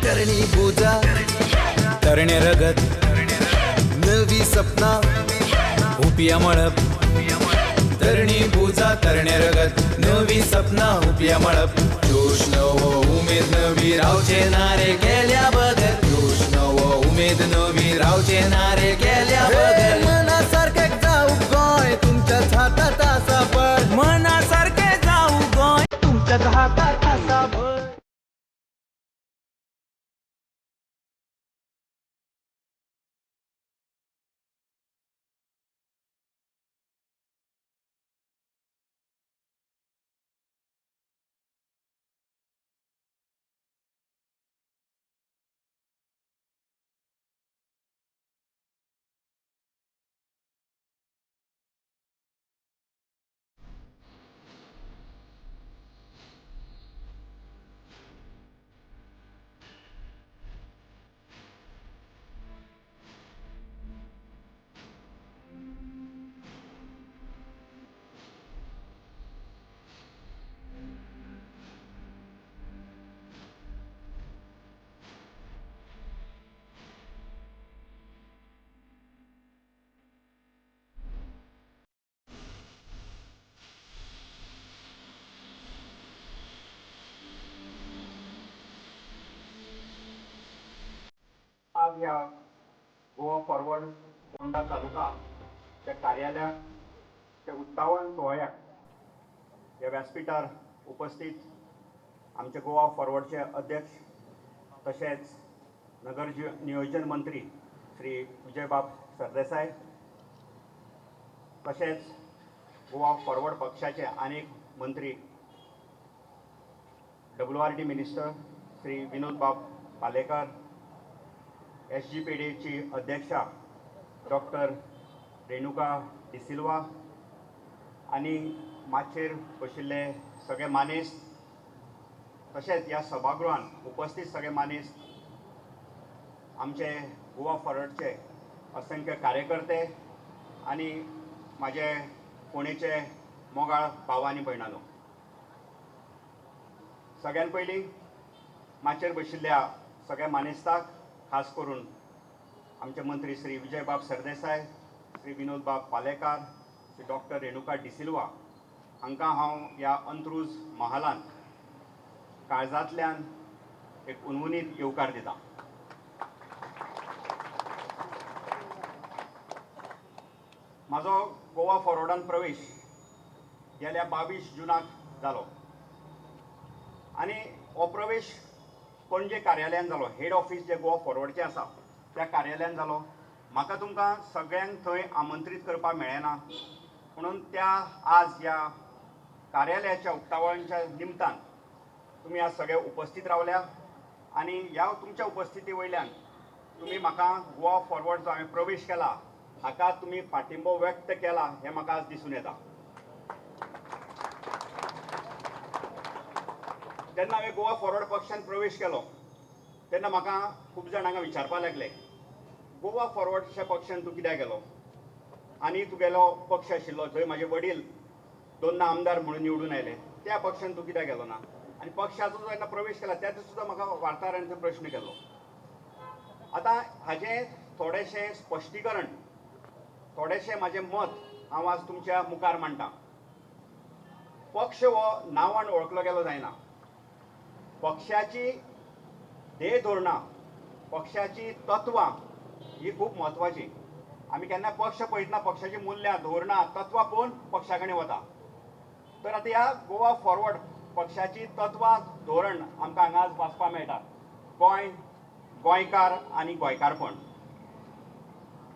तरणी पूजा, तरणे रगत, नवी सपना, उपया मळप. तरणी पूजा, तरणे रगत, नवी सपना, उपया मळप. जोश नवो, उमेद नवी, रावचे नारे केल्या बगर. जोश नवो, उमेद नवी, रावचे नारे केल्या बगर. मनासारखे जाऊ गोंय, तुमच्याच हातात आसा बळ. मनासारखे जाऊ गोंय, तुमच्याच हातात आसा बळ. आज ह्या गोवा फॉरवर्ड फोंडा तालुका त्या कार्यालयाच्या उक्तावण सुवाळ्याक ह्या व्यासपिठार उपस्थित आमचे गोवा फॉरवर्डचे अध्यक्ष तशेंच नगर नियोजन मंत्री श्री विजयबाब सरदेसाय, तशेंच गोवा फॉरवर्ड पक्षाचे आनेक मंत्री, WRD minister Shri विनोदबाब पालेकर, SGPDची अध्यक्षा डॉक्टर रेणुका डिसिल्वा आनी माचयेर बशिल्ले सगळे मानेस्त, तशेंच ह्या सभागृहांत उपस्थित सगळे मानेस्त, आमचे गोवा फॉरवर्डचे असंख्य कार्यकर्ते आनी म्हाजे फोंडेचे मोगाळ भाव आनी भयणांनो, सगळ्यान पयलीं माचयेर बशिल्ल्या सगळ्या मानेस्ताक, खास करून आमचे मंत्री श्री विजयबाब सरदेसाय, श्री विनोदबाब पालेकार, श्री डॉक्टर रेणुका डिसिल्वा हांकां हांव ह्या अंत्रूज महालांत काळजांतल्यान एक उनउनीत येवकार दिता. म्हाजो गोवा फॉरवर्डान प्रवेश गेल्या 22 जुनाक जालो आनी हो प्रवेश पणजे कार्यालयान जालो. हेड ऑफिस जे गोवा फॉरवर्डचें आसा त्या कार्यालयान जालो. म्हाका तुमकां सगळ्यांक थंय आमंत्रीत करपाक मेळ्ळें ना, म्हणून त्या आज ह्या कार्यालयाच्या उक्तावणाच्या निमतान तुमी आज सगळे उपस्थित रावल्या आनी ह्या तुमच्या उपस्थिती वयल्यान तुमी म्हाका गोवा फॉरवर्ड जो हांवें प्रवेश केला हाका तुमी पाठिंबो व्यक्त केला हें म्हाका आज दिसून येता. जेन्ना हांवें गोवा फॉरवर्ड पक्षान प्रवेश केलो तेन्ना म्हाका खूब जाण हांगा विचारपाक लागले, गोवा फॉरवर्डच्या पक्षान तूं कित्याक गेलो आनी तुगेलो पक्ष आशिल्लो जंय म्हाजे वडील दोनदा आमदार म्हणून निवडून आयले त्या पक्षान तूं कित्याक गेलो ना? आनी पक्षाचो जेन्ना प्रवेश केला त्या दिसा सुद्दां म्हाका वार्ताहरांनी प्रश्न केलो. आतां हाजें थोडेशें स्पश्टीकरण, थोडेशें म्हाजें मत हांव आज तुमच्या मुखार मांडटा. पक्ष हो नांवान वळखलो गेलो जायना. पक्षाची ध्येय धोरणां, पक्षाची तत्वां ही खूब म्हत्वाची. आमी केन्ना पक्ष पळयतना पक्षाची मुल्यां, धोरणां, तत्वां पळोवन पक्षा कडेन वता. तर आतां ह्या गोवा फॉरवर्ड पक्षाची तत्वां, धोरण आमकां हांगा वाचपाक मेळटा. गोंय, गोंयकार आनी गोंयकारपण.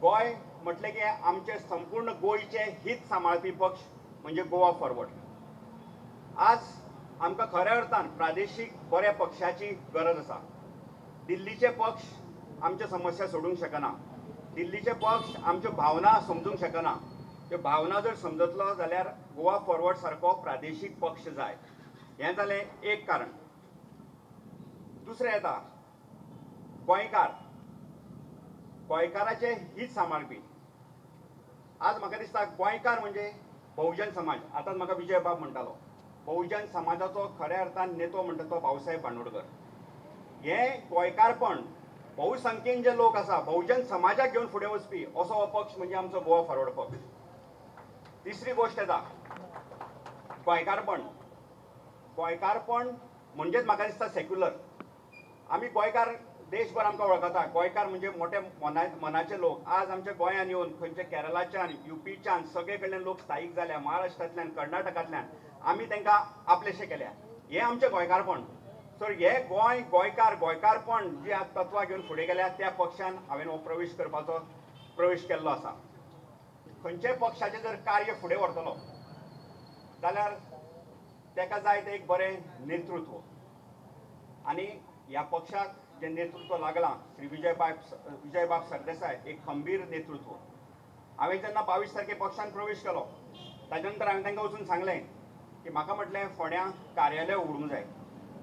गोंय म्हटलें की आमचें संपूर्ण गोंयचें हित सांबाळपी पक्ष म्हणजे गोवा फॉरवर्ड. आज आमकां खऱ्या अर्थान प्रादेशीक बऱ्या पक्षाची गरज आसा. दिल्लीचे पक्ष आमच्यो समस्या सोडूंक शकना, दिल्लीचे पक्ष आमच्यो भावना समजूंक शकना. त्यो भावना जर समजतलो जाल्यार गोवा फॉरवर्ड सारको प्रादेशीक पक्ष जाय. हें जालें एक कारण. दुसरें येता गोंयकार, गोंयकाराचें हित सांबाळपी. आज म्हाका दिसता गोंयकार म्हणजे बहुजन समाज. आतां म्हाका विजयबाब म्हणटालो बहुजन समाजाचो खऱ्या अर्थान नेतो म्हणटा तो भाऊसाहेब बांदोडकर. हें गोंयकारपण बहुसंख्येन जे लोक आसा बहुजन समाजाक घेवन फुडें वचपी असो हो पक्ष म्हणजे आमचो गोवा फॉरवर्ड पक्ष. तिसरी गोश्ट येता गोंयकारपण. गोंयकारपण म्हणजेच म्हाका दिसता सेक्युलर. आमी गोंयकार देशभर आमकां वळखता. गोंयकार म्हणजे मोठे मनाचे लोक. आज आमच्या गोंयांत येवन खंयच्या केरळाच्यान युपीच्यान सगळे कडल्यान लोक स्थायीक जाल्या, महाराष्ट्रांतल्यान कर्नाटकांतल्यान आमी तांकां आपलेशे केल्या. हें आमचें गोंयकारपण. सो हे गोंय गोंयकार गोंयकारपण जी आज तत्वां घेवन फुडें गेल्या त्या पक्षान हांवें हो प्रवेश करपाचो प्रवेश केल्लो आसा. खंयच्याय पक्षाचें जर कार्य फुडें व्हरतलो जाल्यार ताका जाय तें एक बरें नेतृत्व आनी ह्या पक्षाक जें नेतृत्व लागलां श्री विजयबाब सरदेसाय एक खंबीर नेतृत्व. हांवें जेन्ना 22 तारखे पक्षान प्रवेश केलो ताच्या नंतर हांवें तांकां वचून सांगलें की म्हाका म्हटलें फोंड्यां कार्यालय उगडूंक जाय.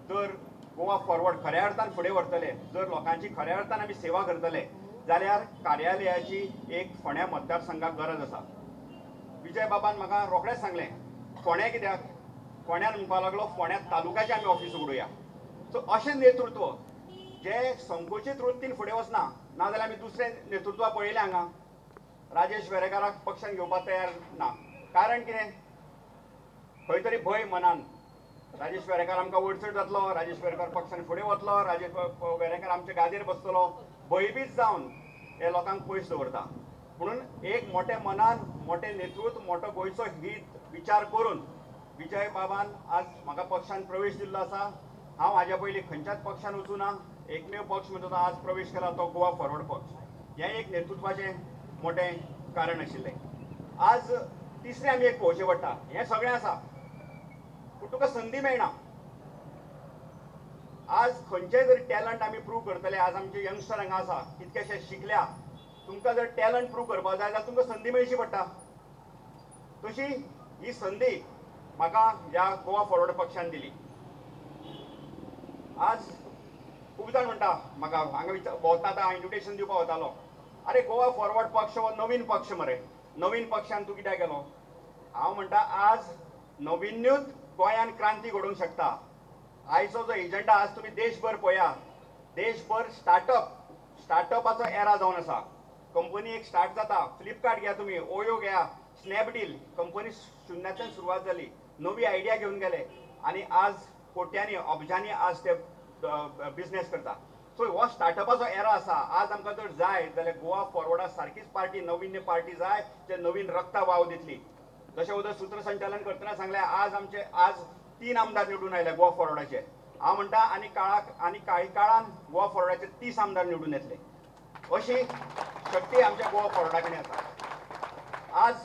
जर गोवा फॉरवर्ड खऱ्या अर्थान फुडें व्हरतले, जर लोकांची खऱ्या अर्थान आमी सेवा करतले जाल्यार कार्यालयाची एक फोंड्या मतदारसंघाक गरज आसा. विजय बाबान म्हाका रोखडेंच सांगलें फोंड्या कित्याक, फोंड्यान म्हणपाक लागलो फोंड्या तालुक्याचें आमी ऑफीस उगडुया. सो अशें नेतृत्व जे संकुचीत वृत्तीन फुडें वचना, नाजाल्यार आमी दुसरें नेतृत्व पळयलें हांगा राजेश वेरेकाराक पक्षान घेवपाक तयार ना. कारण कितें, खंय तरी भंय मनान राजेश वेरेकार आमकां वडचड जातलो, राजेश वेरेकार पक्षान फुडें वतलो, राजेश वेरेकार आमच्या गादयेर बसतलो, भंयभीत जावन हे लोकांक पयस दवरता. म्हणून एक मोठ्या मनान मोठें नेतृत्व मोठो गोंयचो हित विचार करून विजय बाबान आज म्हाका पक्षान प्रवेश दिल्लो आसा. हांव हाज्या पयलीं खंयच्याच पक्षान वचूं ना, एकमेव पक्ष म्हणटा तो आज प्रवेश केला तो गोवा फॉरवर्ड पक्ष. हें एक नेतृत्वाचें मोठें कारण आशिल्लें. आज तिसरें आमी एक पळोवचें पडटा, हें सगळें आसा पूण तुका संदी मेळना. आज खंयचेय जर टॅलंट आमी प्रूव करतले, आज आमचे यंगस्टर हांगा आसा कितकेशे शिकल्या, तुमकां जर टॅलंट प्रूव करपाक जाय जाल्यार तुमकां संदी मेळची पडटा. तशी ही संदी म्हाका ह्या गोवा फॉरवर्ड पक्षान दिली. आज खूब जाण म्हणटा म्हाका हांगा भोंवता आतां इन्विटेशन दिवपाक वतालो, अरे गोवा फॉरवर्ड पक्ष हो नवीन पक्ष मरे, नवीन पक्षान तूं कित्याक गेलो? हांव म्हणटा आज नविन्यूच गोंयान क्रांती घडोवंक शकता. आयचो जो एजंडा आज तुमी देशभर पळया, देशभर स्टार्टअपाचो एरा जावन आसा. कंपनी एक स्टार्ट जाता, फ्लिपकार्ट घ्या तुमी, ओयो घ्या, स्नॅपडील, कंपनी शुन्यांतल्यान सुरवात जाली, नवी आयडिया घेवन गेले आनी आज कोट्यांनी अब्जांनी आज ते बिजनेस करता. सो हो स्टार्टअपाचो एरा आसा. आज आमकां जर जाय जाल्यार गोवा फॉरवर्डा सारकीच पार्टी, नवीन पार्टी जाय जे नवीन रक्ता वाव दितली. जशें उदर सूत्रसंचालन करतना सांगलें, आज आमचे आज 3 आमदार निवडून आयले गोवा फॉरवर्डाचे. हांव म्हणटा आनी काळाक आनी कांय काळान गोवा फॉरवर्डाचे 30 आमदार निवडून येतले अशी शक्ती आमच्या गोवा फॉरवर्डा कडेन आसा. आज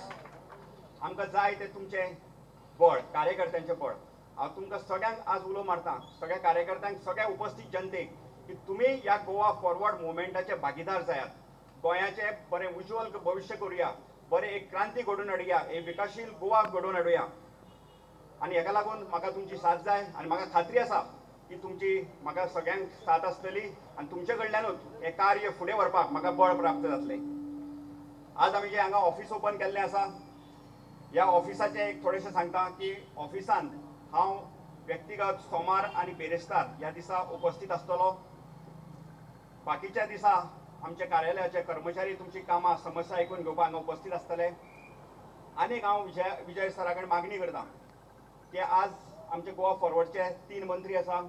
आमकां जाय तें तुमचें बळ, कार्यकर्त्यांचें बळ. हांव तुमकां सगळ्यांक आज उलो मारता, सगळ्या कार्यकर्त्यांक, सगळ्या उपस्थित जनतेक की तुमी ह्या गोवा फॉरवर्ड मुवमेंटाचे भागीदार जायात. गोंयाचें बरें उज्ज्वल भविश्य करुया, बरें एक क्रांती घडोवन हाडुया, एक विकासशील गोवा घडोवन हाडुया. आनी हेका लागून म्हाका तुमची साथ जाय आनी म्हाका खात्री आसा की तुमची म्हाका सगळ्यांक साथ आसतली आनी तुमचे कडल्यानूच हें कार्य फुडें व्हरपाक म्हाका बळ प्राप्त जातलें. आज आमी जें हांगा ऑफिस ओपन केल्लें आसा, ह्या ऑफिसाचें एक थोडेशें सांगता की ऑफिसान हांव व्यक्तिगत सोमार आनी बेरेस्तार ह्या दिसा उपस्थित आसतलो. बाकीच्या दिसा आमच्या कार्यालयाचे कर्मचारी तुमची कामां समस्या आयकून घेवपाक हांगा उपस्थित आसतले. आनीक हांव विजय सरा कडेन मागणी करता की आज आमचे गोवा फॉरवर्डचे 3 मंत्री आसा,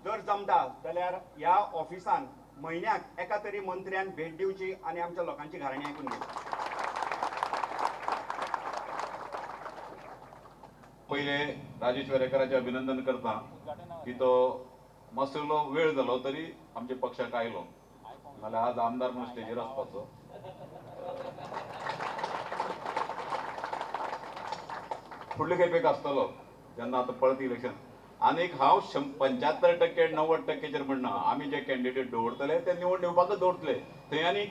जर जमता जाल्यार ह्या ऑफिसान म्हयन्याक एका तरी मंत्र्यान भेट दिवची आनी आमच्या लोकांची घाराणी आयकून घेवची. पयले राजेश वेरेकराचें अभिनंदन करता की तो मातसो वेळ जालो तरी आमच्या पक्षाक आयलो, नाल्यार आज आमदार म्हणून स्टेजीर आसपाचो. फुडले खेपेक आसतलो जेन्ना आतां पळत इलेक्शन. आनीक हांव 75% 90% म्हणना, आमी जे कॅन्डिडेट दवरतले ते निवडून येवपाकच दवरतले. थंय आनी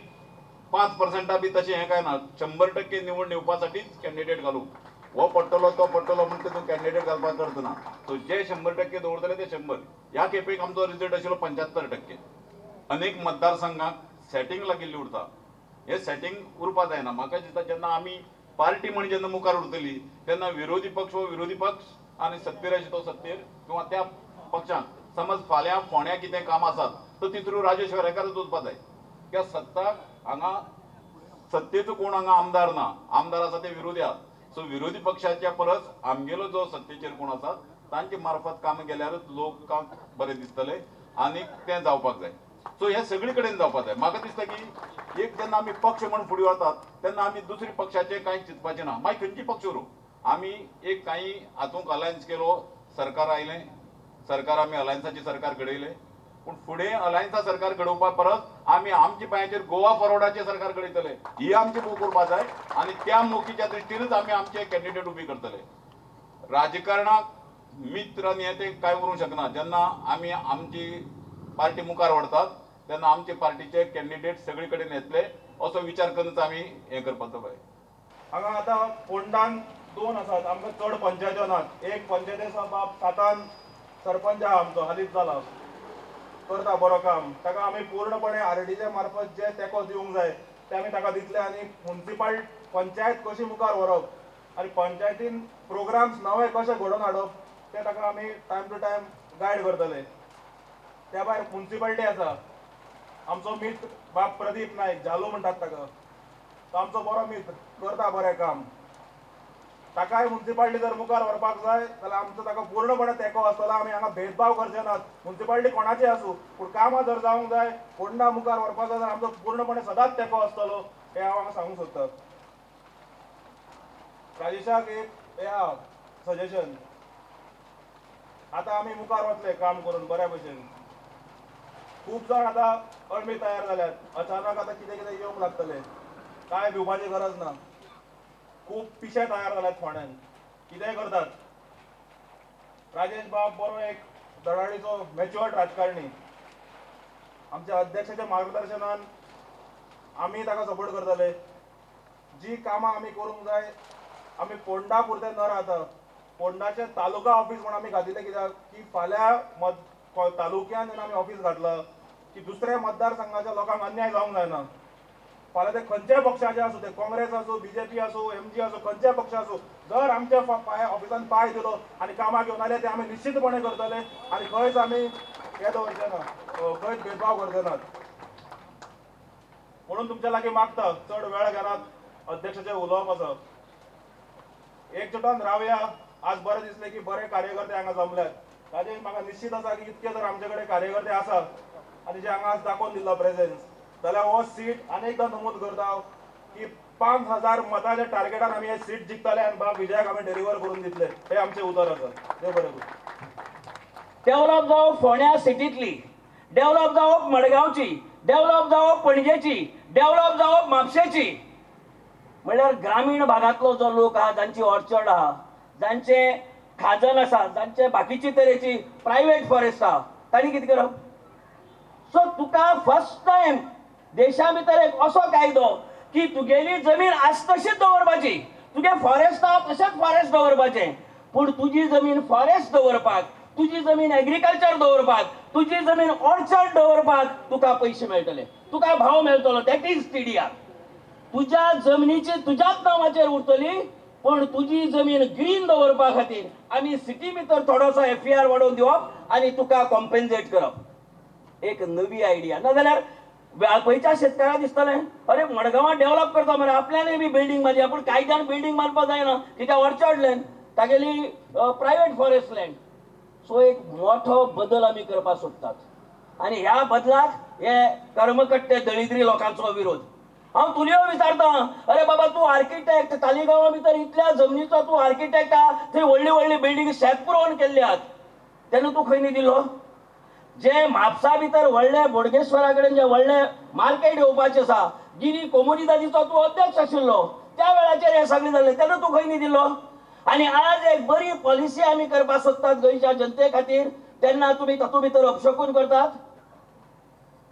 5% बी तशें हें काय ना, 100% निवडून येवपासाठीच कॅन्डिडेट घालूंक, हो पडटलो तो पडटलो म्हण तितून कॅन्डिडेट घालपाक करतना. सो जे 100% दवरतले ते 100. ह्या खेपेक आमचो रिजल्ट आशिल्लो 75%. अनेक मतदारसंघाक सेटींग लागिल्ली उरता, हे सेटींग उरपा जायना. म्हाका दिसता जेन्ना आमी पार्टी म्हण जेन्ना मुखार उरतली तेन्ना विरोधी पक्ष हो विरोधी पक्ष आनी सत्तेर आशिल्लो तो सत्तेर किंवा त्या पक्षांत समज फाल्यां फोंड्या कितें काम आसात तर ती थ्रू राजेश वेरेंकारच वचपा जाय. कित्याक सत्ता हांगा सत्तेचो कोण हांगा आमदार ना, आमदार आसा ते विरोधी आहात. सो विरोधी पक्षाच्या परस आमगेलो जो सत्तेचेर कोण आसात तांचे मार्फत कामां गेल्यारूच लोकांक बरें दिसतलें आनी तें जावपाक जाय. सो हें सगळे कडेन जावपाक जाय. म्हाका दिसता की एक जेन्ना आमी पक्ष म्हूण फुडें वतात तेन्ना आमी दुसरे पक्षाचें कांय चिंतपाचें ना. मागीर खंयची पक्ष उरूं, आमी एक कांय हातूंक अलायन्स केलो, सरकार आयलें, सरकार आमी अलायन्साचें सरकार घडयलें. पूण फुडें अलायन्सा सरकार घडोवपा परस आमी आमच्या पांयाचेर गोवा फॉरवर्डाचें सरकार घडयतले ही आमची मोख उरपा जाय आनी त्या मोखीच्या दृश्टीनच आमी आमचे कॅन्डिडेट उबी करतले. राजकारणाक मित्र आनी हें तें कांय उरूंक शकना. जेन्ना आमी आमची पार्टी मुखार व्हरतात तेन्ना आमचे पार्टीचे कॅन्डिडेट सगळे कडेन येतले असो विचार करूनच आमी हें करपाचो जाय. हांगा आतां फोंडान 2 आसात, आमकां चड पंचायत्यो नात. एक पंचायती आसा बाब सातान सरपंच आहा आमचो, हालींच जाला, करता बरो काम. ताका आमी पूर्णपणे आरडीच्या मार्फत जे तेंको दिवंक जाय ते आमी ताका दितले. आनी मुन्सिपाल पंचायत कशी मुखार व्हरप आनी पंचायतीन प्रोग्राम्स नवे कशे घडोवन हाडप ते ताका आमी टायम टू टायम गायड करतले. त्या भायर मुन्सिपालिटी आसा, आमचो मित्र बाब प्रदीप नायक जालू म्हणटात ताका, तो आमचो बरो मित्र, करता बरें काम. ताकाय मुन्सिपालिटी जर मुखार व्हरपाक जाय जाल्यार आमचो ताका पूर्णपणे तेंको आसतलो. आमी हांगा भेदभाव करचे नात, मुन्सिपालिटी कोणाची आसूं पूण कामां जर जावंक जाय, फोंडा मुखार व्हरपाक जाय जाल्यार आमचो पूर्णपणे सदांच तेंको आसतलो हें हांव हांगा सांगूंक सोदतां. राजेशाक एक हें आहा सजेशन, आतां आमी मुखार वतले काम करून बऱ्या भशेन. खूब जाण आतां अळमी तयार जाल्यात, अचानक आतां कितें कितें येवंक लागतलें, कांय भिवपाची गरज ना. खूब पिशे तयार जाल्यात फोंड्यान, कितेंय करतात. राजेश बाब बरो एक धडाडीचो मॅच्युअर्ड राजकारणी, आमच्या अध्यक्षाच्या मार्गदर्शनान आमी ताका सपोर्ट करतले. जी कामां आमी करूंक जाय आमी फोंडा पुरते न रावता फोंडाचे तालुका ऑफिस म्हूण आमी घातिल्लें, कित्याक की फाल्यां तालुक्यान जेन्ना आमी ऑफिस घातलां की दुसऱ्या मतदारसंघाच्या लोकांक अन्याय जावंक जायना. फाल्यां ते खंयच्याय पक्षाचे आसूं, ते काँग्रेस आसूं, बीजेपी आसूं, एमजी आसूं, खंयच्याय पक्ष आसूं, जर आमच्या पांय ऑफिसान पांय दिलो आनी कामाक घेवन आयले ते आमी निश्चितपणे करतले आनी खंयच आमी हें दवरचे ना, खंयच भेदभाव करचे नात. म्हणून तुमच्या लागीं मागता, चड वेळ घेनात, अध्यक्षाचें उलोवप आसा, एकजुटान रावया. आज बरें दिसलें की बरे कार्यकर्ते हांगा जमल्यात. ताजेर म्हाका निश्चित आसा की इतके जर आमचे कडेन कार्यकर्ते आसात आनी जे हांगा आज दाखोवन दिल्लो प्रेझेन्स, जाल्यार हो सीट आनी एकदां नमूद करता की 5000 मतांच्या टार्गेटान आमी हे सीट जिखतले आनी बाब विजयाक आमी डिलिव्हर करून दितले, हे आमचें उतर आसा. देव बरें करूं. डेव्हलप जावप फोंड्या सिटींतली, डेव्हलप जावप मडगांवची, डेव्हलप जावप पणजेची, डेव्हलप जावप म्हापशेची. म्हणल्यार ग्रामीण भागांतलो जो लोक आहा, जांची ऑर्चर्ड आहा, जांचे खाजन आसा, जांचे बाकीची तरेची प्रायवेट फॉरेस्ट आहा, तांणी कितें करप? सो तुका फर्स्ट टायम देशा भितर एक असो कायदो की तुगेली जमीन आज तशीच दवरपाची, तुगे फॉरेस्ट आहा तशेंच फॉरेस्ट दवरपाचें, पूण तुजी जमीन फॉरेस्ट दवरपाक, तुजी जमीन एग्रीकल्चर दवरपाक, तुजी जमीन ऑर्चर्ड दवरपाक तुका पयशे मेळटले, तुका भाव मेळटलो. That is TDR. तुज्या जमनीची तुज्याच नांवाचेर उरतली, पूण तुजी जमीन ग्रीन दवरपा खातीर आमी सिटी भितर थोडोसो एफआर वाडोवन दिवप आनी तुका कॉम्पेन्सेट करप, एक नवी आयडिया. नाजाल्यार वाळपयच्या शेतकाराक दिसतलें अरे मडगांवां डेव्हलप करता मरे, आपल्यानय बी बिल्डींग मारली, पूण कायद्यान बिल्डींग मारपाक जायना कित्याक ऑर्चर्ड लँड तागेली प्रायवेट फॉरेस्ट लँड. सो एक मोठो बदल आमी करपाक सोदतात आनी ह्या बदलाक हे कर्मकट्टे दळिद्री लोकांचो विरोध. हांव तुलयो विचारता, अरे बाबा तूं आर्किटेक्ट, तालिगांवा भितर इतल्या जमनीचो तूं आर्किटेक्ट आहा, थंय व्हडली व्हडली बिल्डींग शेत पुरोवन केल्ली आहात, तेन्ना तूं खंय न्हिदिल्लो? जे म्हापसा भितर व्हडले बोडगेश्वरा कडेन जे व्हडले मार्केट येवपाचें आसा, गिरी कोमुनिदादीचो तूं अध्यक्ष आशिल्लो त्या वेळाचेर हें सगळें जालें, तेन्ना तूं खंय न्हिदिल्लो? आनी आज एक बरी पॉलिसी आमी करपाक सोदतात गोंयच्या जनते खातीर, तेन्ना तुमी तातूंत भितर अपशकून करतात.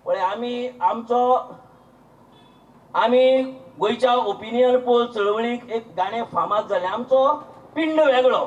पळय आमी आमचो आमी गोंयच्या ओपिनियन पोल चळवळीक एक गाणें फामाद जालें, आमचो पिंड वेगळो.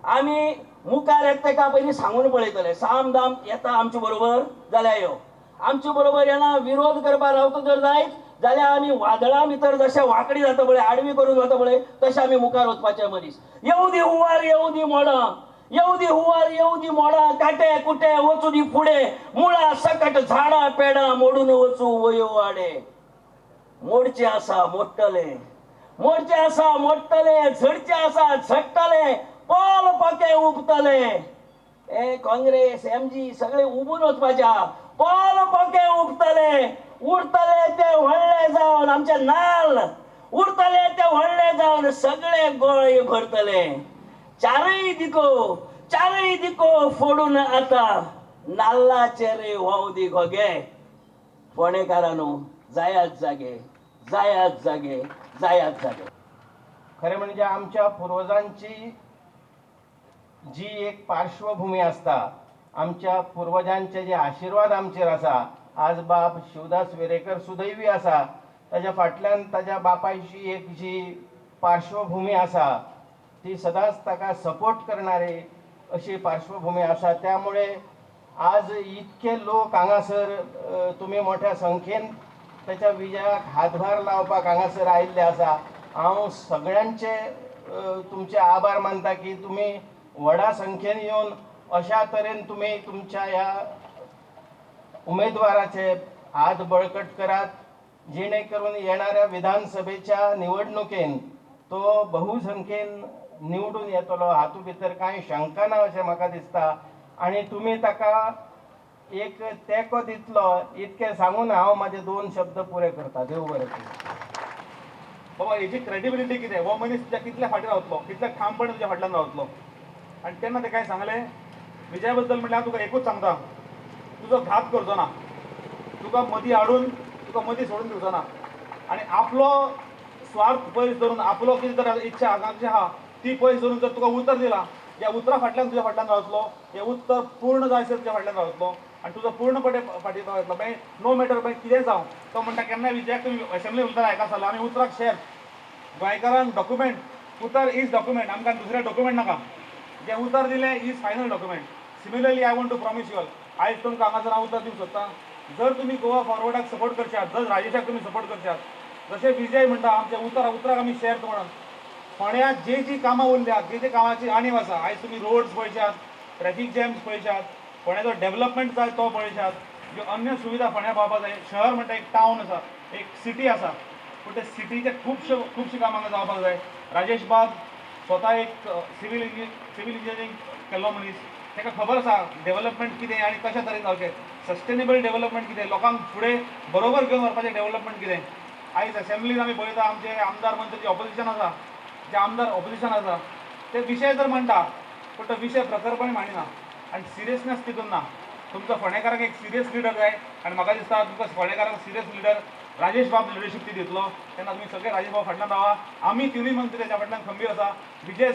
आमी मुखार येता तेका पयलीं सांगून पळयतले, साम दाम येता आमचे बरोबर जाल्यार यो, आमचे बरोबर येना विरोध करपाक रावता जर जायत जाल्यार आमी वादळां भितर जशें वांकडी जाता पळय, आडवी करून वता पळय, तशें आमी मुखार वचपाचे मनीस. येवं दी हुंवार, येवं दी मोडां, येवं दी हुंवार, येवं दी मोडां, कांटे कुटे वचूं दी फुडें, मुळां सकट झाडां पेडां मोडून वचूं वयो वाडे. मोडचें आसा मोडटलें, मोडचें आसा मोडटलें, झडचें आसा झडटलें, पोल पोके उबतलें. ए काँग्रेस एमजी सगळे उबून वचपाच्या, पोल पोके उबतले, उरतले ते व्हडले जावन आमचे नाल्ल, उरतले ते व्हडले जावन सगळे गोळे भरतले. चारय दिको, चारय दिको फोडून आतां नाल्लाचेर व्हांव दी घोगे. फोंडेकारांनो जायात जागे, जायात जागे, जायात जागे. खरें म्हणजे आमच्या पुर्वजांची जी एक पार्श्वभूमी आसता, आमच्या पुर्वजांचे जे आशिर्वाद आमचेर आसा, आज बाब शिवदास वेरेकर सुदैवी आसा, ताज्या फाटल्यान ताज्या बापायची एक जी पार्श्वभूमी आसा ती सदांच ताका सपोर्ट करणारी अशी पार्श्वभूमी आसा. त्यामुळे आज इतके लोक हांगासर तुमी मोठ्या संख्येन ताच्या विजयाक हातभार लावपाक हांगासर आयिल्ले आसा. हांव सगळ्यांचे तुमचे आभार मानता की तुमी व्हडा संख्येन येवन अशा तरेन तुमी तुमच्या ह्या उमेदवाराचे हात बळकट करात, जेणे करून येणाऱ्या विधानसभेच्या निवडणुकेन तो बहुसंख्येन निवडून येतलो हातूंत भितर कांय शंका ना अशें म्हाका दिसता. आनी तुमी ताका एक तेंको दितलो इतकें सांगून हांव म्हाजे दोन शब्द पुरे करता. देव बरें करूं. बाबा हेजी क्रेडिबिलिटी कितें, हो मनीस तुज्या कितल्या फाटीं रावतलो, कितल्या ठामपणे तुज्या फाटल्यान रावतलो. आनी तेन्ना ते कांय सांगलें विजया बद्दल म्हणल्यार हांव तुका एकूच सांगता, तुजो घात करचो ना, तुका मदीं हाडून तुका मदीं सोडून दिवचो ना, आनी आपलो स्वार्थ पयस धरून आपलो कितें तर इच्छा आकांक्षा आहा ती पयस धरून जर तुका उतर दिलां, ह्या उतरा फाटल्यान तुज्या फाटल्यान रावतलो, हें उत्तर पूर्ण जायसर तुज्या फाटल्यान रावतलो आनी तुजो पूर्णपणे फाटीं रावतलो. मागीर नो मॅटर मागीर कितें जावं, तो म्हणटा केन्नाय विजयाक तुमी एसेंब्ली उलयतना आयकता जाल्यार आमी उतराक शेर, गोंयकारांक डॉक्युमेंट, उतर is document, आमकां दुसरें डॉक्युमेंट नाका, जें उतर दिलें is final document. Similarly I want to promise you all, आयज तुमकां हांगासर हांव उतर दिवंक सोदतां, जर तुमी गोवा फॉरवर्डाक सपोर्ट करशात, जर राजेशाक तुमी सपोर्ट करशात, जशें विजय म्हणटा आमच्या उतर उतराक आमी शेर म्हणून, फोंड्या जी जी कामां उरल्या, जे जे कामाची आणीव आसा, आयज तुमी रोड्स पळयशात, ट्रॅफीक जॅम्स पळयशात, फोंड्याचो डेवलपमेंट जाय तो पळयशात, ज्यो अन्य सुविधा फोंड्या पावपाक जाय. शहर म्हणटा एक टावन आसा, एक सिटी आसा, पूण ते सिटीचे खुबशे खुबशीं कामां हांगा जावपाक जाय. राजेश बाब स्वता एक सिवील इंजिनियरींग केल्लो मनीस, ताका खबर आसा डेवलपमेंट कितें आनी कशा तरेन जावचें, सस्टेनेबल डेवलपमेंट कितें, लोकांक फुडें बरोबर घेवन व्हरपाचें डेवलपमेंट कितें. आयज एसेंब्लीन आमी पळयता आमचे आमदार मंत्री जे ऑपोजिशन आसा, जे आमदार ऑपोजिशन आसा ते विशय जर म्हणटा पूण तो विशय प्रखरपणे मांडिना आनी सिरियसनेस तितून ना. तुमकां फोंडेकारांक एक सिरियस लिडर जाय आनी म्हाका दिसता तुमकां फोंडेकारांक सिरियस लिडर राजेश बाब लिडरशीप ती दितलो. तेन्ना तुमी सगळे राजेश बाब फाटल्यान रावा, आमी तिनूय मंत्री तेच्या फाटल्यान खंबीर आसा. विजय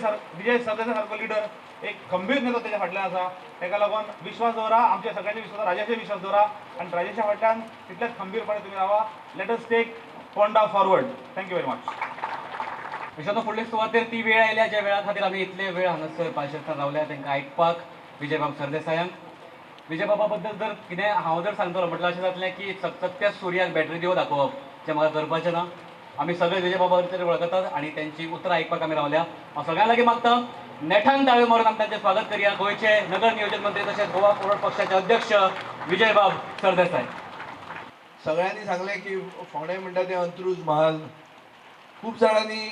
सरदेसाय सारको लिडर एक खंबीर नेतो तेच्या फाटल्यान आसा, ताका लागून विश्वास दवरा, आमच्या सगळ्यांचे विश्वास, राजेशाचो विश्वास दवरा आनी राजेशा फाटल्यान तितल्याच खंबीरपणे तुमी रावा. Let us take Ponda forward. Thank you very much. मित्रांनो, फुडले सुवातेर ती वेळ आयल्या ज्या वेळा खातीर आमी इतले वेळ हांगासर पाशेंसान रावल्या तांकां आयकपाक विजयबाब सरदेसायांक. विजयबाबा बद्दल जर कितें हांव जर सांगतलो म्हटल्यार अशें जातलें की चकचकत्या सुर्याक बॅटरी दिवो दाखोवप जें म्हाका करपाचें ना. आमी सगळे विजयबाबा बद्दल वळखतात आनी तेंची उतरां आयकपाक आमी रावल्या. हांव सगळ्यां लागीं मागता नेठान ताळयो मारून आमी तांचें स्वागत करया. गोंयचे नगर नियोजन मंत्री तशेंच गोवा फॉरवर्ड पक्षाचे अध्यक्ष विजयबाब सरदेसाय. सगळ्यांनी सांगलें की फोंडें म्हणटा तें अंत्रूज महाल. खूब जाणांनी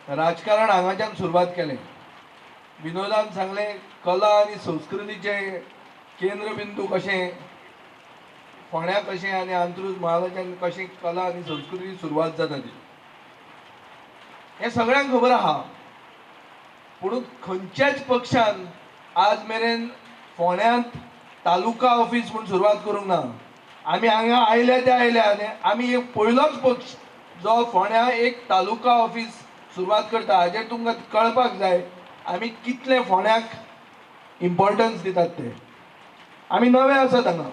राजकारण हांगाच्यान सुरवात केलें. विनोदान सांगलें कला आनी संस्कृतीचें केंद्रबिंदू कशें फोंड्या कशें आनी अंत्रूज महालाच्यान कशें कला आनी संस्कृती सुरवात जाता ती, हें सगळ्यांक खबर आहा. पूण खंयच्याच पक्षान आज मेरेन फोंड्यांत तालुका ऑफीस म्हूण सुरवात करूंक ना. आमी हांगा आयल्या ते आयल्या आनी आमी एक पयलोच पक्ष जो फोंड्या एक तालुका ऑफीस सुरवात करता. हाजेर तुमकां कळपाक जाय आमी कितलें फोंड्याक इम्पॉर्टन्स दितात ते. आमी नवे आसात हांगा,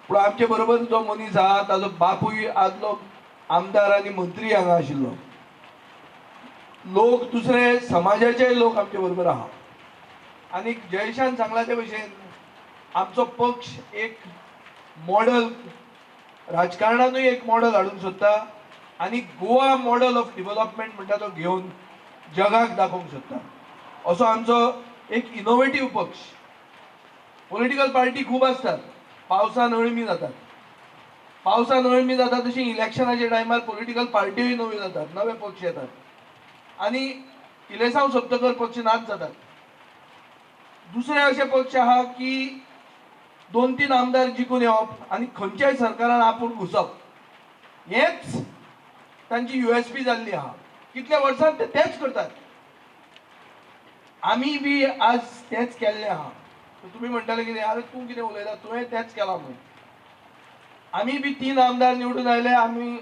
पूण आमचे बरोबर जो मनीस आहा ताजो बापूय आदलो आमदार आनी मंत्री हांगा आशिल्लो. लोक दुसरे समाजाचे लोक आमचे बरोबर आहा. आनी जयेशान सांगला ते भशेन आमचो पक्ष एक मॉडल, राजकारणानूय एक मॉडल हाडूंक सोदता आनी गोवा मॉडल ऑफ डिवलपमेंट म्हणटा तो घेवन जगाक दाखोवंक सोदता. असो आमचो एक इनोवेटीव पक्ष. पॉलिटिकल पार्टी खूब आसतात, पावसान अळमी जातात, पावसान अळमी जाता तशी इलेक्शनाच्या टायमार पॉलिटिकल पार्टीय नव्यो जातात, नवे पक्ष येतात आनी इलेसांव सोंपतकर पक्ष नाच जातात. दुसरे अशे पक्ष आहा की 2-3 आमदार जिखून येवप आनी खंयच्याय सरकारान आपूण घुसप, हेच तांची USP जाल्ली आहा. कितल्या वर्सां ते तेच करतात. आमी बी आज तेच केल्लें आहा. तुमी म्हणटाले कितें, आरे तूं कितें उलयता, तुवें तेच केलां म्हणून. आमी बी 3 आमदार निवडून आयले, आमी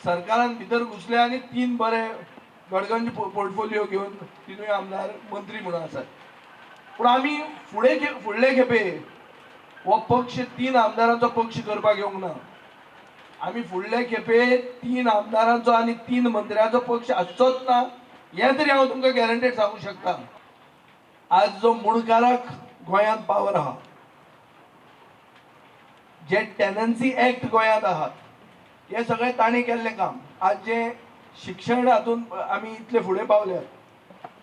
सरकारान भितर घुसले आनी 3 बरे गडगंज पोर्टफोलियो घेवन 3 आमदार मंत्री म्हणून आसात. पूण आमी फुडले खेपे हो पक्ष 3 आमदारांचो पक्ष करपाक येवंक ना. आमी फुडले खेपे 3 आमदारांचो आनी 3 मंत्र्यांचो पक्ष आसचोच ना, हें तरी हांव तुमकां गॅरंटेड सांगूंक शकता. आज जो मुणकाराक गोंयांत पावर आहा, जे टेनन्सी एक्ट गोंयांत आहात, हें सगळें तांणी केल्लें काम. आज जें शिक्षण हातूंत आमी इतले फुडें पावल्यात,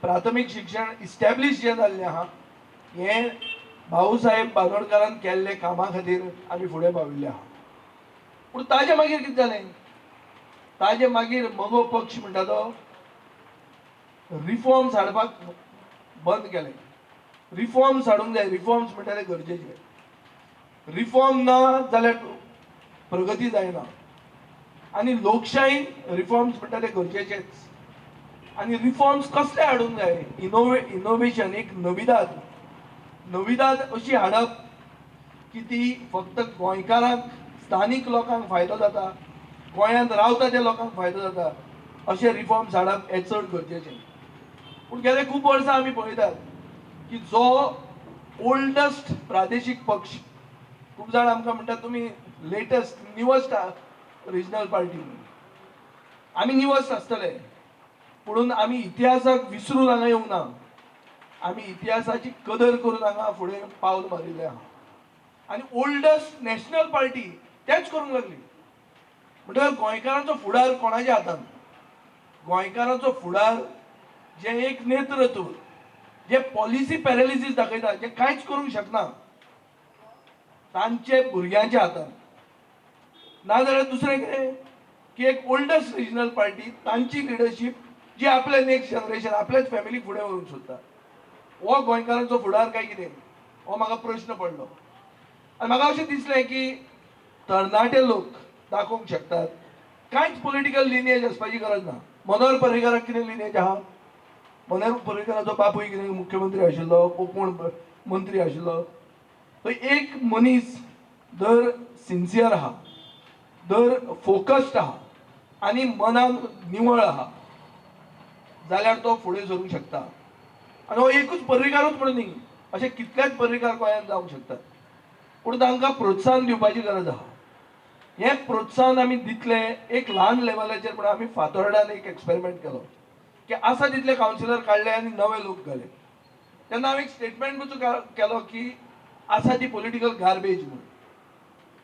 प्राथमीक शिक्षण इस्टॅब्लीश जें जाल्लें आहा, हें भाऊसाहेब बांदोडकारान केल्ले कामा खातीर आमी फुडें पाविल्ले आहा. पूण ताजे मागीर कितें जालें, ताजे मागीर मगो पक्ष म्हणटा तो रिफॉर्म्स हाडपाक बंद केलें. रिफॉर्म्स हाडूंक जाय, रिफॉर्म्स म्हणटा ते गरजेचे. रिफॉर्म ना जाल्यार प्रगती जायना आनी लोकशायेन रिफॉर्म्स म्हणटा ते गरजेचेच. आनी रिफॉर्म्स कसले हाडूंक जाय, इनोवेशन, एक नविदाद, नविदाद अशी हाडप की ती फक्त गोंयकारांक, स्थानीक लोकांक फायदो जाता, गोंयांत रावता त्या लोकांक फायदो जाता, अशे रिफॉर्म्स हाडप हें चड गरजेचें. पूण गेले खूब वर्सां आमी पळयतात की जो ओल्डस्ट प्रादेशीक पक्ष, खूब जाण आमकां म्हणटात तुमी लेटस्ट निवस्ट रिजनल पार्टी म्हणून. आमी निवस्ट आसतले, पुणून आमी इतिहासाक विसरून हांगा येवंक ना. आमी इतिहासाची कदर करून हांगा फुडें पावल मारिल्लें आहा. आनी ओल्डस्ट नॅशनल पार्टी तेच करूंक लागली. म्हणटकर गोंयकारांचो फुडार कोणाच्या हातान? गोंयकारांचो फुडार जें एक नेतृत्व जे पॉलिसी पॅरालिसीस दाखयता, जे कांयच करूंक शकना, तांचे भुरग्यांच्या हातान. नाजाल्यार दुसरें कितें की एक ओल्डस्ट रिजनल पार्टी, तांची लिडरशीप जी आपले नेक्स्ट जनरेशन, आपल्याच फॅमिलीक फुडें व्हरूंक सोदता, हो गोंयकारांचो फुडार काय कितें, हो म्हाका प्रश्न पडलो. आनी म्हाका अशें दिसलें की तरणाटे लोक दाखोवंक शकतात, कांयच पॉलिटिकल लिनिएज आसपाची गरज ना. मनोहर पर्रीकाराक कितें लिनिएज आहा? मनोहर पर्रीकाराचो बापूय कितें मुख्यमंत्री आशिल्लो, कोण मंत्री आशिल्लो? तो एक मनीस जर सिन्सियर आहा, जर फोकस्ड आहा आनी मनान निवळ आहा जाल्यार तो फुडें सरूंक शकता. आनी हो एकूच पर्रीकारूच म्हणून न्ही, अशे कितलेच पर्रीकार गोंयांत जावंक शकतात. पूण तांकां प्रोत्साहन दिवपाची गरज आहा. हें प्रोत्साहन आमी दितले एक ल्हान लेवलाचेर. पूण आमी फातोर्डान एक एक्सपेरिमेंट केलो की आसा तितले कावन्सिलर काडले आनी नवे लोक घाले. तेन्ना हांवें एक स्टेटमेंट पसून केलो की आसा ती पॉलिटिकल गार्बेज म्हणून.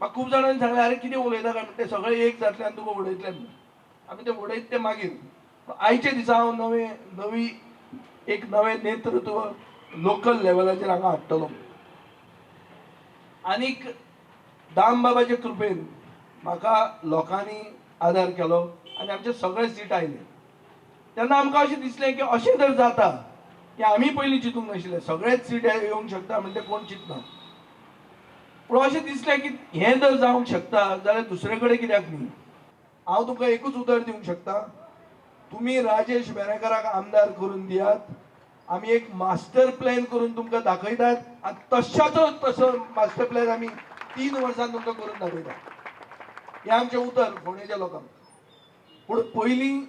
म्हाका खूब जाणांनी सांगलें, आरे कितें उलयता काय, ते सगळे एक जातले आनी तुका उडयतले म्हणून. आमी ते उडयत ते मागीर. आयच्या दिसा हांव नवी एक नवें नेतृत्व लोकल लेवलाचेर हांगा हाडटलो. आनीक दामबाबाचे कृपेन म्हाका लोकांनी आदार केलो आनी आमचे सगळे सीट आयले. तेन्ना आमकां अशें दिसलें की अशें जर जाता की आमी पयलीं चिंतूंक नाशिल्लें सगळेच सीट येवंक शकता म्हणजे कोण चिंतना. पूण अशें दिसलें की हें जर जावंक शकता जाल्यार दुसरे कडेन कित्याक न्ही. हांव तुमकां एकूच उतर दिवंक शकता, तुमी राजेश वेरेंकाराक आमदार करून दियात, आमी एक मास्टर प्लॅन करून तुमकां दाखयतात आनी तश्याचो तसो मास्टर प्लॅन आमी 3 वर्सां तुमकां करून दाखयतात. हें आमचें उतर फोंडेच्या लोकांक. पूण पयलीं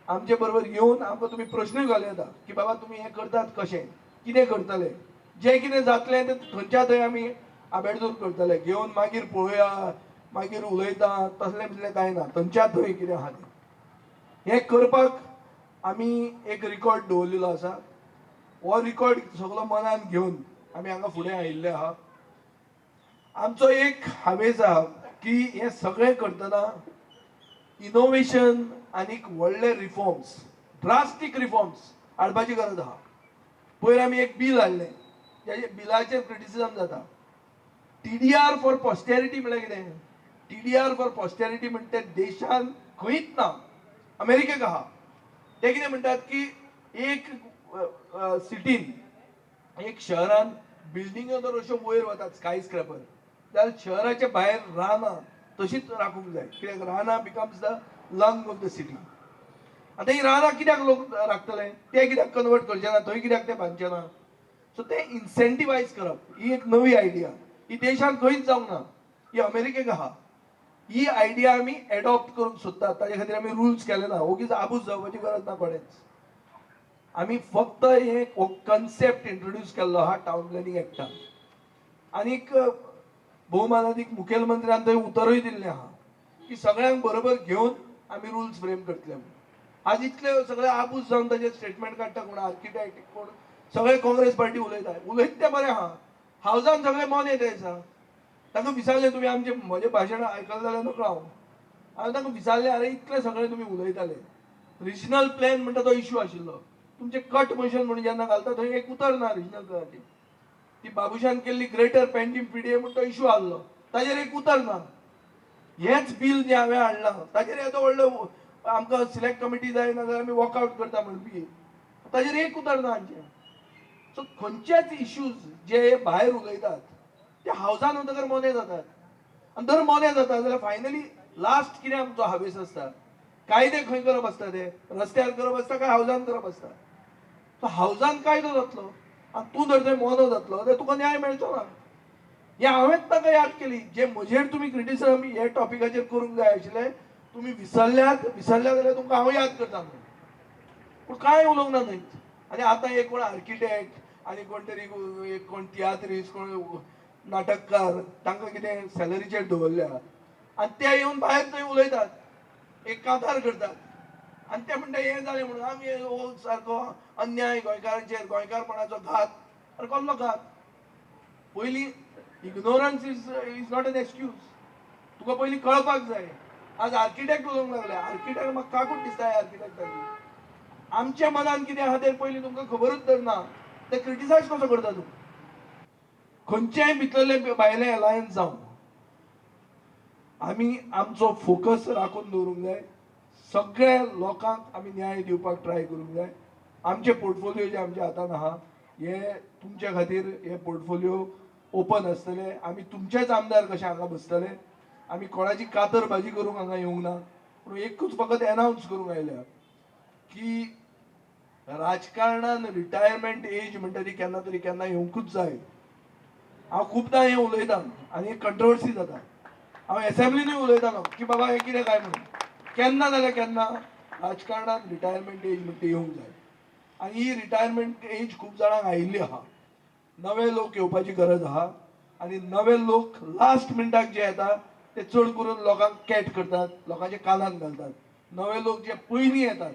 आमचे बरोबर येवन आमकां तुमी प्रश्नूय घालूं येता की बाबा तुमी हें करतात कशें, कितें करतले, जें कितें जातलें तें थंयच्या थंय आमी आबेडदूर करतले, घेवन मागीर पळोवया, मागीर उलयता, तसलें बिसलें कांय ना, थंयच्या थंय कितें आहा तें. हें करपाक आमी एक रिकॉर्ड दवरलेलो आसा. हो रिकॉर्ड सगलो मनान घेवन आमी हांगा फुडें आयिल्ले आहा. आमचो एक हावेस आहा की हें सगळें करतना इनोवेशन आनीक व्हडले रिफॉर्म्स, ड्रास्टीक रिफॉर्म्स हाडपाची गरज आहा. पयर आमी एक बील हाडलें, ज्या बिलाचेर क्रिटिसिजम जाता. TDR for posterity म्हळ्यार कितें? TDR for posterity म्हणटा ते देशान खंयच ना, अमेरिकेक आहा. ते कितें म्हणटात की एक सिटीन, एक शहरान बिल्डिंगो जर अश्यो वयर वतात स्काय स्क्रॅपर, जाल्यार शहराच्या भायर रानां तशीच राखूंक जाय, कित्याक रानां becomes the lung of the city. आतां ही रानां कित्याक लोक राखतले? ते कित्याक कन्वर्ट करचे ना? थंय कित्याक ते बांदचे ना? सो ते इन्सेंटिवायज करप ही एक नवी आयडिया, ही देशांत खंयच जावंक ना, ही अमेरिकेक आहा. ही आयडिया आमी एडॉप्ट करूंक सोदतात, ताजे खातीर आमी रुल्स केले ना. ओगीच आबूज जावपाची गरज ना कोणेच. आमी फक्त हे कन्सेप्ट इंट्रोड्यूस केल्लो आहा टावन प्लॅनिंग एक्टान. आनीक भोवमानादीक मुखेलमंत्र्यान थंय उतरूय दिल्लें आहा की सगळ्यांक बरोबर घेवन आमी रुल्स फ्रेम करतले म्हणून. आज इतले सगळे आबूज जावन ताजेर स्टेटमेंट काडटा कोण आर्किटेक्ट, कोण सगळे काँग्रेस पार्टी उलयता. उलयता तें बरें आहा, हावजान सगळे मोने ते दिसा. तांकां विचारलें तुमी आमचें म्हजें भाशण आयकलें जाल्यार नकळो हांव. हांवें तांकां विचारलें, आरे इतलें सगळें तुमी उलयताले, रिजनल प्लॅन म्हणटा तो इशू आशिल्लो, तुमचें कट मोशन म्हणून जेन्ना घालता थंय एक उतर ना रिजनल प्लॅनाची. ती बाबूशान केल्ली ग्रेटर पेंजीम पीडीए म्हूण तो इशू आहलो, ताजेर एक उतर ना. हेंच बील जें हांवें हाडलां ताजेर येदो व्हडलो आमकां सिलेक्ट कमिटी जाय, ना जाल्यार आमी वॉकआवट करता म्हणपी, ताजेर एक उतर ना हांचें. सो खंयचेच इश्यूज जे भायर उलयतात ते हावजान वतकर मोने जातात, आनी जर मोने जाता जाल्यार फायनली लास्ट कितें आमचो हावेस आसता? कायदे खंय करप आसता? ते रस्त्यार करप आसता काय हावजान करप आसता? सो हावजान कायदो जातलो आनी तूं जर थंय मोनो जातलो जाल्यार तुका न्याय मेळचो ना. हें हांवेंच तांकां याद केली. जे म्हजेर तुमी क्रिटिसिजम हे टॉपिकाचेर करूंक जाय आशिल्ले तुमी विसरल्यात, विसरल्या जाल्यार तुमकां हांव याद करता म्हणून. पूण कांय उलोवंक ना थंयच. आनी आतां एक कोण आर्किटेक्ट आनी कोण तरी एक कोण तियात्रिस्ट, कोण नाटककार, तांकां कितें सॅलरीचेर दवरल्या आनी ते येवन भायर थंय उलयतात, एक कांतार करतात आनी ते म्हणटा हें जालें म्हणून आमी हो सारको अन्याय गोंयकारांचेर, गोंयकारपणाचो घात. आरे कसलो घात? पयलीं ignorance is not an excuse. तुका पयलीं कळपाक जाय. आज आर्किटेक्ट उलोवंक लागले, आर्किटेक्ट म्हाका काकूट दिसता आर्किटेक्टाची. आमच्या मनान कितें आहा तें पयलीं तुमकां खबरूच तर ना, ते क्रिटिसायज कसो करता तूं? खंयचेय भितरले भायले अलायन्स जावं, आमी आमचो फोकस राखून दवरूंक जाय. सगळ्या लोकांक आमी न्याय दिवपाक ट्राय करूंक जाय. आमचे पोर्टफोलियो जे आमच्या हातान आहा हे तुमच्या खातीर हे पोर्टफोलियो ओपन आसतले. आमी तुमचेच आमदार कशे हांगा बसतले, आमी कोणाची कातर भाजी करूंक हांगा येवंक ना. पूण एकूच फकत एनावन्स करूंक आयल्या की राजकारणान रिटायरमेंट एज म्हणटा ती केन्ना तरी केन्ना येवंकूच जाय. हांव खुबदां हें उलयतां आनी एक कंट्रोवर्सी जाता. हांव एसेंब्लीनूय उलयतालो की बाबा हें कितें काय म्हणून. केन्ना जाल्यार केन्ना राजकारणान रिटायरमेंट एज म्हणटा येवंक जाय. आनी ही रिटायरमेंट एज खूब जाणांक आयिल्ली आहा. नवे लोक येवपाची गरज आहा आनी नवे लोक लास्ट मिनटाक जे येता ते चड करून लोकांक कॅट करतात, लोकांच्या कानान घालतात. नवे लोक जे पयलीं येतात,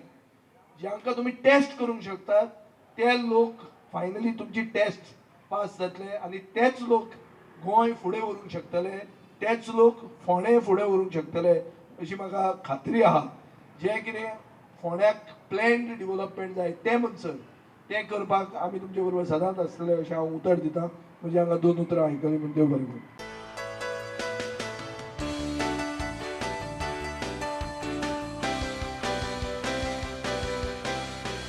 जांकां तुमी टेस्ट करूंक शकतात, ते लोक फायनली तुमची टेस्ट पास जातले आनी तेच लोक गोंय फुडें व्हरूंक शकतले, तेच लोक फोंडें फुडें व्हरूंक शकतले अशी म्हाका खात्री आहा. जें कितें फोंड्याक प्लॅन्ड डिवलपमेंट जाय तें म्हणसर तें करपाक आमी तुमचे बरोबर सदांच आसतले अशें हांव उतर दितां. म्हजी हांगा दोन उतरां आयकलीं म्हूण देव बरें करूं.